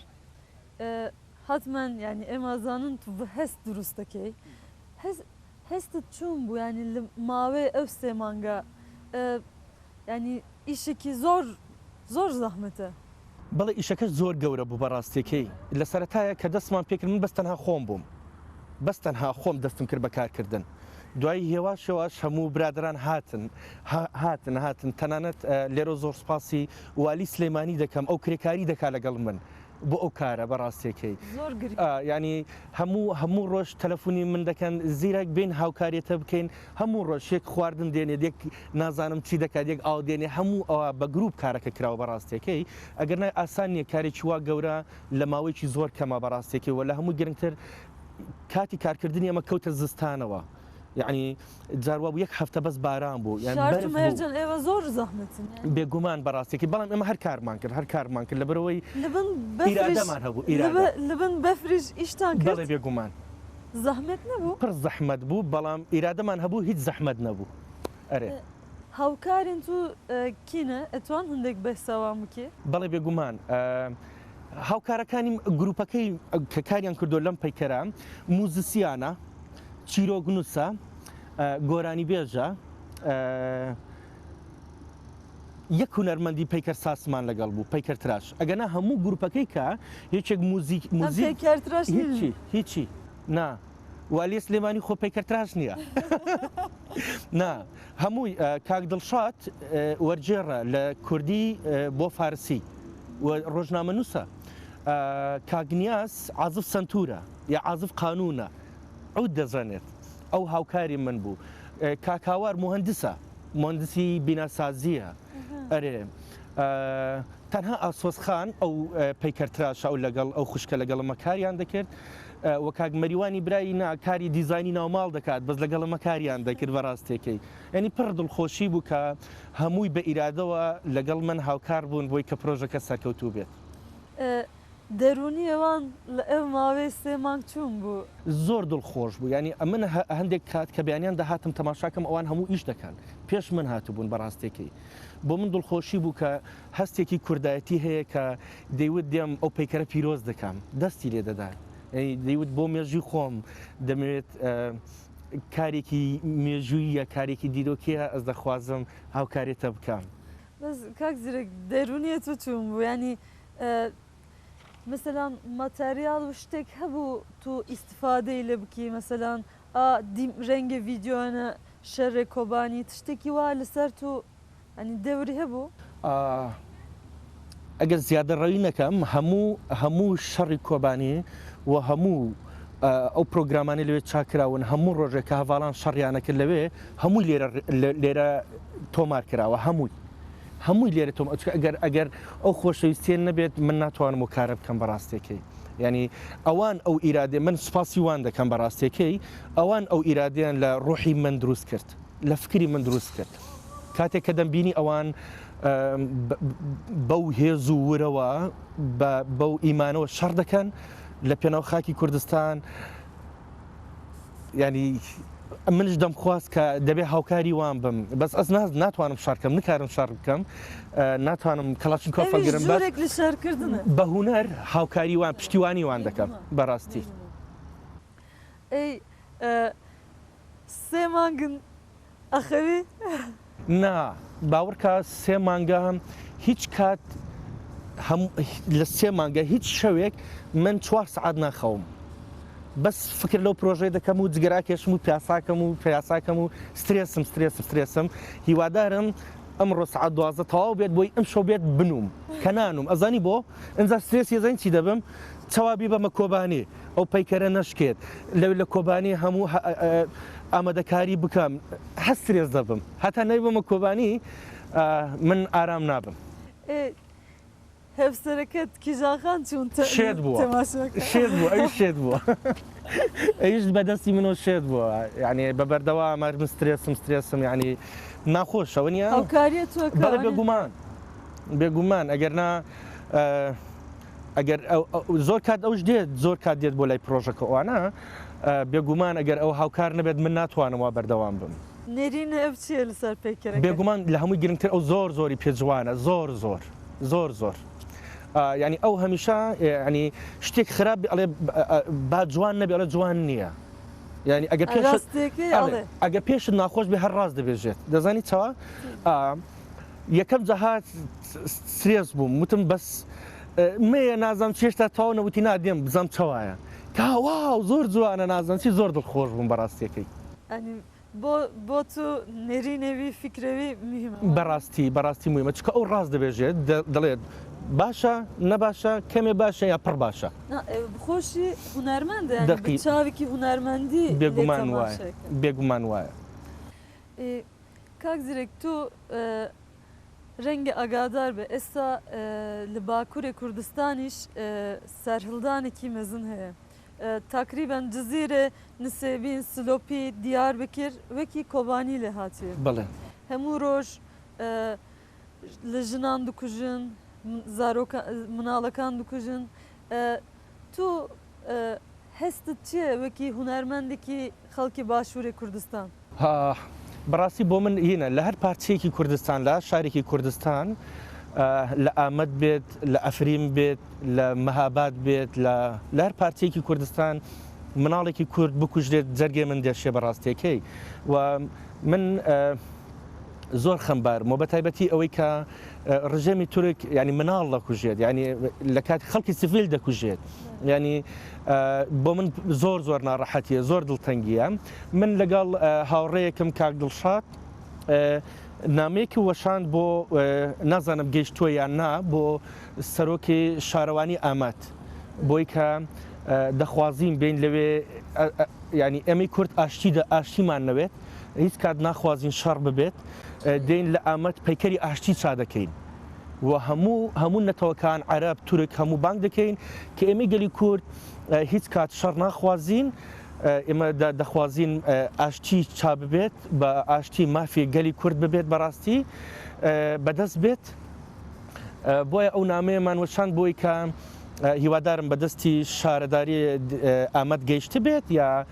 Speaker 1: حەتمەن یانی ئێمە زانن تو بە هەست دروست دەکەی هەستت چۆن بوو یانی لە ماوەی ئەو سێ مانگە یانی ئیشێکی زۆر زۆر زەحمەتە.
Speaker 2: بەڵێ ئیشەکەش زۆر گەورە بوو بەڕاستیەکەی لە سەرەتایە کە دەستمان پێکرد من بەس تەنها خۆم بووم بەس تەنها خۆم دەستم کرد بە کارکردن دوایی هێواش هێواش هەموو برادەران هاتن هاتن هاتن تەنانەت لێرە زۆر سوپاسی والی سلێمانی دەکەم ئەو کرێکاری دەکا لەگەڵ من بۆ ئەو کارە بەڕاستیەکەی
Speaker 1: زۆر گرنگ.
Speaker 2: ینی هەموو هەموو ڕۆژ تەلەفۆنی من دەکەن زیرەک بین هاوکاریەتە بکەین هەموو ڕۆژ یەک خواردن دێنێت یەک نازانم چی دەکات یەک ئاو دێنێ هەموو ئەوە بە گروپ کارەکە کراوە بەڕاستیەکەی ئەگەر نا ئاسان نییە کارێکی وا گەورە لە ماوەیەکی زۆر کەمە بەڕاستیەکەی وە لە هەموو گرنگتر کاتی کارکردنی ئەمە کەوتە زستانەوە یعنی جار وابوو یەک هەفتە بەس باران بوو یان
Speaker 1: شارت
Speaker 2: بەرف
Speaker 1: و
Speaker 2: بوو
Speaker 1: مەرجان ئێوە زۆر زەحمەتن یانی.
Speaker 2: بێگومان بەڕاستیەکەی بەڵام ئێمە هەر کارمان کرد هەر کارمان کرد لەبەرئەوەی
Speaker 1: لەبن بەفریش
Speaker 2: ئیرادەمان هەبوو ئیرادە.
Speaker 1: لەبن بەفریش ئیشتان کرد؟
Speaker 2: بەڵێ بێگومان.
Speaker 1: زەحمەت نەبوو؟
Speaker 2: پڕ زەحمەت بوو بەڵام ئیرادەمان هەبوو هیچ زەحمەت نەبوو ئەرێ.
Speaker 1: هاوکارین تو کینە ئەتوان هندێک بەسەوام بکێ؟
Speaker 2: بەڵێ بێگومان هاوکارەکانی گروپەکەی کە کاریان کردووە لەم پەیکەرە موزیسیانە، چیرۆکنووسە، گۆرانیبێژە، یەک هونەرمەندی پەیکەرسازمان لەگەڵ بوو پەیکەرتراش ئەگەنا هەموو گروپەکەی کە یەکێک موزیک موزیک
Speaker 1: پەیکەرتراش
Speaker 2: هیچی هیچی نا والیە سلێمانی خۆ پەیکەرتراش نییە نا هەمووی کاک دڵشاد وەرگێڕە لە کوردی بۆ فارسی و ڕۆژنامەنووسە کاک نیاز عازف سەنتورە یا عازف قانونە عود دەزانێت ئەو هاوکاری من بوو کاک هاوار موهەندسە موهەندسی بیناسازییە ئەرێ تەنها ئاسۆس خان ئەو پەیکەرتراشە ئەو لەگەڵ ئەو خوشکە لەگەڵمە کاریان دەکرد و کاک مەریوانی برای نا کاری دیزاینی ناوماڵ دەکات بەس لەگەڵمە کاریان دەکرد بەڕاستێکەی یعنی پڕ دڵخۆشی بوو کە هەمووی بە ئیرادەوە لەگەڵ من هاوکار بوون بۆی کە پرۆژەکە سەرکەوتوو بێت.
Speaker 1: دەروونی ئەوان لە ئەو ماوەی سێ مانگ چوون بوو؟
Speaker 2: زۆر دڵخۆش بوو یانی ئەمن هەندێک کات کە بەیانیان دەهاتم تەماشاکەم ئەوان هەموو ئیش دەکەن پێش من هاتبوون بەڕاستێکی بۆ من دڵخۆشی بوو کە هەستێکی کوردایەتی هەیە کە دەیوت دێم ئەو پەیکەرە پیرۆز دەکەم دەستی لێ دەدا دەیوت بۆ مێژوی خۆم دەمەوێت کارێکی مێژوویە کارێکی دیرۆکیە ئەس دەخوازم هاوکارێتە بکەم.
Speaker 1: بەس کاک زیرەک دەروونیە تۆ چۆن بوو یانی مەسەلەن ماتەریاڵ و شتێک هەبوو تۆ ئیستفادەی لێ بکی مەسەلەن ئا دیم رەنگە ڤیدیۆنە شەرێ کۆبانی تشتێکی وا لەسەر تۆ یانی دەوری هەبوو؟
Speaker 2: ئەگەر زیادە ڕەوی نەکەم هەموو هەموو شەڕی کۆبانی و هەموو ئەو پرۆگرامانەی لەوێ چاکراون هەموو ڕۆژێک کە هەڤاڵان شەڕیانە کرد لەوێ هەمووی لێرە لێرە تۆمار کراوە هەمووی هەمووی لێرە تۆم ئەچکە ئەگەر ئەگەر ئەو خۆشەویستیە نەبێت من ناتوانم و کارە بکەم بەڕاستەکەی ینی ئەوان ئەو ئیرادێ من سوپاسی وان دەکەم بەڕاستەکەی ئەوان ئەو ئیرادیان لە ڕۆحی من دروست کرد لە فکری من دروست کرد کاتێک کە دەمبینی ئەوان بەو هێز و ورەوە بەو ئیمانەوە شەڕ دەکەن لە پێناو خاکی کوردستان ینی منش دەمخواست کە دەبێ هاوکاری وان بم بەس ئەس ناز ناتوانم شارکەم نکارم شار بکەم ناتوانم کەڵاشن کۆفەگرم
Speaker 1: لە شارکردن
Speaker 2: بە هوەر هاوکاری وان پشتیوانی وان دەکەم بەڕاستی.
Speaker 1: ئەی سێ مانگن ئەخەوی؟
Speaker 2: نا باوەڕکە سێ مانگە هیچ کات لە سێ مانگە هیچ شەوێک من چوار سەعات ناخەوم بەس فکر لەو پرۆژەی دەکەم و جگەراکێشم و پیاساکەم و پیاساکەم و سترێسم سترێسم سترێسم هیوادارم ئەمڕۆ سەعات 12 تەواو بێت بۆی ئەم شەو بێت بنوم کە نانوم ئەزانی بۆ ئینجا سترێسی ئەزانی چی دەبم چەوا بیبەمە کۆبانی ئەو پەیکەرە نەشکێت لەوێ لە کۆبانی هەموو ئامادەکاری بکەم هەر سترێس دەبم هەتا نەیبەمە کۆبانی من ئارام نابم.
Speaker 1: هەڤسەرەکەت کیژان خان چوون
Speaker 2: شێت بووە
Speaker 1: تەماشاکە؟
Speaker 2: شێت بووە ئەویش شێت بووە ئەویش بەدەستی منەوە شێت بووە یعنی بە بەردەوام هەر من سترێسم سترێسم یعنی ناخۆشەوە نییە
Speaker 1: هاوکاریە تۆ
Speaker 2: بەڵێ بێگومان بێگومان ئەگەر نا ئەگەر زۆر کات ئەوش دێت زۆر کات دێت بۆ لای پرۆژەکە ئەوانە بێگومان ئەگەر ئەو هاوکار نەبێت من ناتوانم وا بەردەوام بم.
Speaker 1: نێرینە ئەو چییە لەسەر پەیکەرەکە؟
Speaker 2: بێگومان لە هەمووی گرنگتر ئەو زۆر زۆری پێ جوانە زۆر زۆر زۆر زۆر یعنی ئەو هەمیشە یعنی شتێک خراپ ئەڵێ با جوان نەبێ ئەڵێ جوان نییە یعنی ئەگەر پێش ئەگەر پێشت ناخۆش بێ هەر ڕاست دەبێژێت دەزانی چەوە یەکەم جا هات سترێس بووم وتم بەس مەیە نازانم چی هێشتا تەواو نەوتی نا دێم بزانم چەوایە کا واو زۆر جوانە نازانم چی زۆر دڵخۆش بووم بەڕاستیەکەی.
Speaker 1: ئەنی بۆ بۆ تو نێرینەوی فیکرەوی مهمە وانە؟
Speaker 2: بەڕاستی بەڕاستی مهمە چونکە ئەو ڕاست دەبێژێت دەڵێت باشە نەباشە کەمێ باشە یا پڕ باشە.
Speaker 1: نا خۆشی هونەرمەندە یانی بە
Speaker 2: دەقی
Speaker 1: چاوێکی هونەرمەندی لێ
Speaker 2: بێگومان وایە
Speaker 1: تەماشاکە.
Speaker 2: بێگومان وایە.
Speaker 1: ئێ کاک زیرەک تۆ رەنگە ئاگادار بێ ئێستا لە باکوورێ کوردستانیش سەرهڵدانێکی مەزن هەیە تاکریبەن جزیرێ نسێبین سلۆپی دیاربکر وەکی کۆبانی لێ هاتیە
Speaker 2: بەڵێ.
Speaker 1: هەموو رۆژ لە ژنان دکوژن زارۆکە مناڵەکان دکوژن تۆ هەستت چیە وەکی هونەرمەندێکی خەڵکی باشوورێ کوردستان؟
Speaker 2: بەڕاستی بۆ من هینە لە هەر پارچەیەکی کوردستان لە شارێکی کوردستان لە ئامەد بێت لە ئەفرین بێت لە مەهاباد بێت لە لە هەر پارچەیەکی کوردستان مناڵێکی کورد بکوژرێت جەرگێ من دێشێ بەڕاستیەکەی و من زۆر خەمبارم و بە تایبەتی ئەوەی کە ڕژێمی تورک ینی مناڵ دەکوژێت ینی لە کاتی خەڵکی سڤیل دەکوژێت ینی بۆ من زۆر زۆر ناڕەحەتیە زۆر دڵتەنگیە من لەگەڵ هاوڕێیەکم کاک دڵشاد نامەیەکی وەشاند بۆ نازانم گەیشتووە یان نا بۆ سەرۆکی شارەوانی ئامەد بۆی کە دەخوازین بین لەوێ ینی ئێمەی کورد ئاشتی ئاشتیمان نەوێت هیچ کات ناخوازین شەڕ ببێت، دێین لە ئامەد پەیکەری ئاشتی چا دەکەین و هەموو هەموو نەتەوەکان عەرەب، تورک هەموو بانگ دەکەین کە ئێمەی گەلی کورد هیچ کات شەڕ ناخوازین، ئێمە دەخوازین ئاشتی چا ببێت، بە ئاشتی مافی گەلی کورد ببێت بەڕاستی بەدەست بێت. بۆیە ئەو نامەیەمان وەشاند بۆی کە هیوادارم بە دەستی شارەداری ئامەد گەیشتبێت یا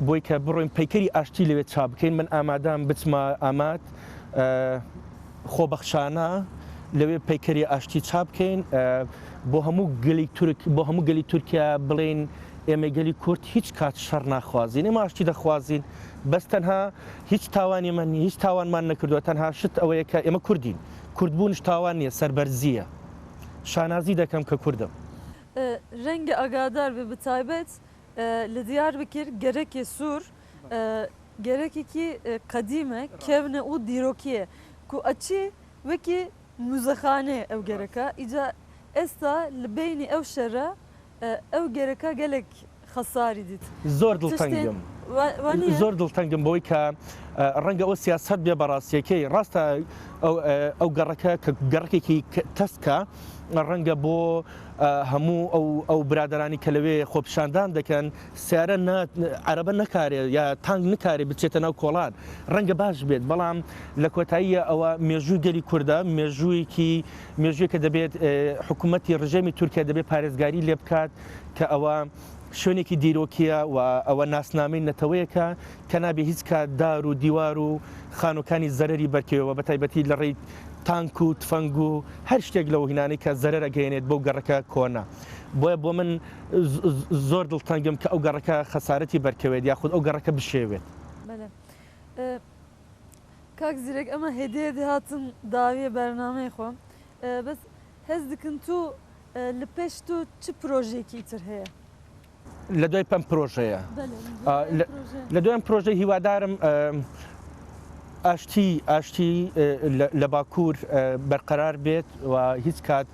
Speaker 2: بۆی کە بڕۆین پەیکەری ئاشتی لەوێ چاپ بکەین من ئامادەم بچمە ئامەد خۆبەخشانە لەوێ پەیکەری ئاشتی چاپ بکەین بۆ هەموو گەلی تورک بۆ هەموو گەلی تورکیا بڵێین ئێمەی گەلی کورد هیچ کات شەڕ ناخوازین ئێمە ئاشتی دەخوازین بەس تەنها هیچ تاوانی من هیچ تاوانمان نەکردووە تەنها شت ئەوەیە کە ئێمە کوردین کوردبوونش تاوان نییە سەربەرزییە شانازی دەکەم کە کوردم.
Speaker 1: رەنگە ئاگادار بی بتایبەت لە دیاربکر گەرەکێ سوور گەرەکێکی قەدیمە کەونە و دیرۆکیە کو ئەچی وەکی موزەخانەیە ئەو گەرەکە ئیجا ئێستا لە بەینی ئەو شەرە ئەو گەرەکە گەلێک خەساری دیت.
Speaker 2: زۆر دڵتەنگم زۆر دڵتەنگم بەوەی کە ڕەنگە ئەوە سیاسەت بێ بەڕاستیەکەی ڕاستە ئەو گەڕەکە کە گەڕەکێکی تەسکە ڕەنگە بۆ هەموو ئەو ئەو برادرانی کە لەوێ خۆپیشاندان دەکەن سیارە عەرەبە نەکارێ یا تانک نکارێ بچێتە ناو کۆڵان ڕەنگە باش بێت بەڵام لە کۆتاییە ئەوە مێژووی گەلی کوردە مێژوویەکی مێژوویەکە دەبێت حکوومەتی ڕژێمی تورکیا دەبێت پارێزگاری لێ بکات کە ئەوە شوێنێکی دیرۆکیە و ئەوە ناسنامەی نەتەوەیەکە کە نابێ هیچ کات دار و دیوار و خانووەکانی زەرەری بەرکەوێەوە بە تایبەتی لە ڕێی تانک و تفەنگ و هەر شتێک لەو هینانەی کە زەرەر ئەگەیەنێت بەو گەڕەکە کۆنە بۆیە بۆ من زۆر دڵتەنگم کە ئەو گەڕەکە خەسارەتی بەرکەوێت یاخود ئەو گەڕەکە بشێوێت.
Speaker 1: بەلێ کاک زیرەک ئەمە هێدی هێدی هاتن داویە بەرنامەی خۆم بەس هەست دکن تو لە پێش تو چ پرۆژەیەکی ئیتر هەیە؟
Speaker 2: لە دوای پەم پرۆژەیە لە دوای ئەم پرۆژەی هیوادارم ئاشتی ئاشتی لە باکوور بەرقەرار بێت و هیچ کات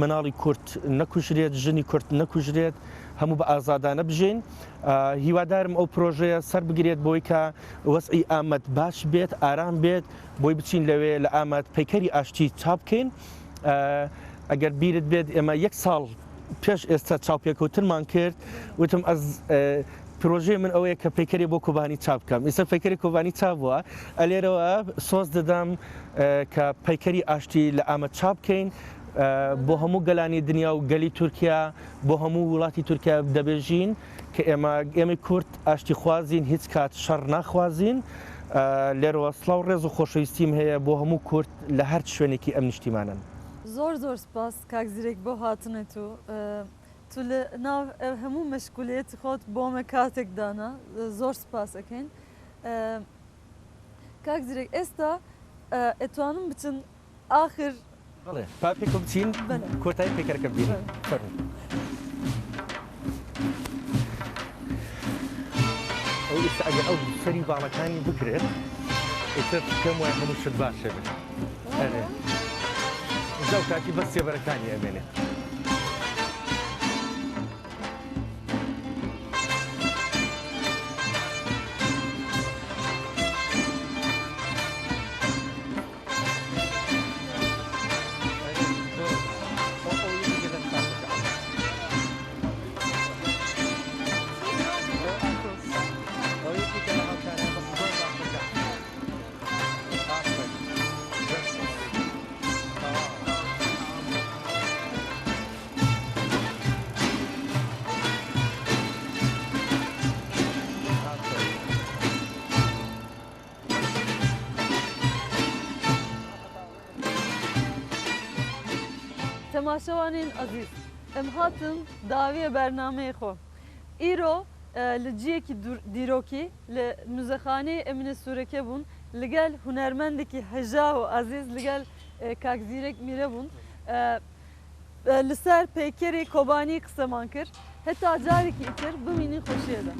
Speaker 2: مناڵی کورد نەکوژرێت ژنی کورد نەکوژرێت هەموو بە ئازادانە بژین هیوادارم ئەو پرۆژەیە سەر بگرێت بۆی کە وەزعی ئامەد باش بێت ئارام بێت بۆی بچین لەوێ لە ئامەد پەیکەری ئاشتی چاپ بکەین ئەگەر بیرت بێت ئێمە یەک ساڵ پێش ئێستا چاوپێکەوتنمان کرد وتم ئەز پرۆژەی من ئەوەیە کە پەیکەری بۆ کۆبانی چاپ بکەم ئیستا پەیکەری کۆبانی چاپ بووە ئەلێرەوە سۆز دەدەم کە پەیکەری ئاشتی لە ئامەد چاپ بکەین بۆ هەموو گەلانی دنیا و گەلی تورکیا بۆ هەموو وڵاتی تورکیا دەبێژین کە ئێمە ئێمەی کورد ئاشتی خوازین هیچ کات شەڕ ناخوازین لێرەوە سڵاو ڕێز و خۆشەویستیم هەیە بۆ هەموو کورد لە هەر شوێنێکی ئەم نیشتیمانەن.
Speaker 1: زۆر زۆر سپاس کاک زیرەک بۆ هاتنت و تو لە ناو ئەو هەموو مەشگولیەتی خۆت بۆ مە کاتێک دانا زۆر سپاس ئەکەین کاک زیرەک ئێستا ئەتوانم بچن ئاخر
Speaker 2: بەڵێ با پێکەوە بچین کۆتایی پەیکەرەکە ببینین فەرموو. ئەو ئێستا ئەگەر ئەو سەری باڵەکانی بکرێت ئیتر پێم وایە هەموو شت باشە بێت ئەرێ ئینجا ئەو کاتی بەس سێبەرەکانی ئەمێنێت.
Speaker 1: تەماشەوانên ئەزیز em hatin dawiye bernameyê xwe. Îro li ciyekî dîrokî li Muzexaneyê Emîne Sûreke bûn li gel hunermendekî heja û ezîz li gel Kak Zîrek Mîre bûn. Li ser peykerê Kobanî qiseman kir. Heta carekî îtir bimînî xweşiyê de.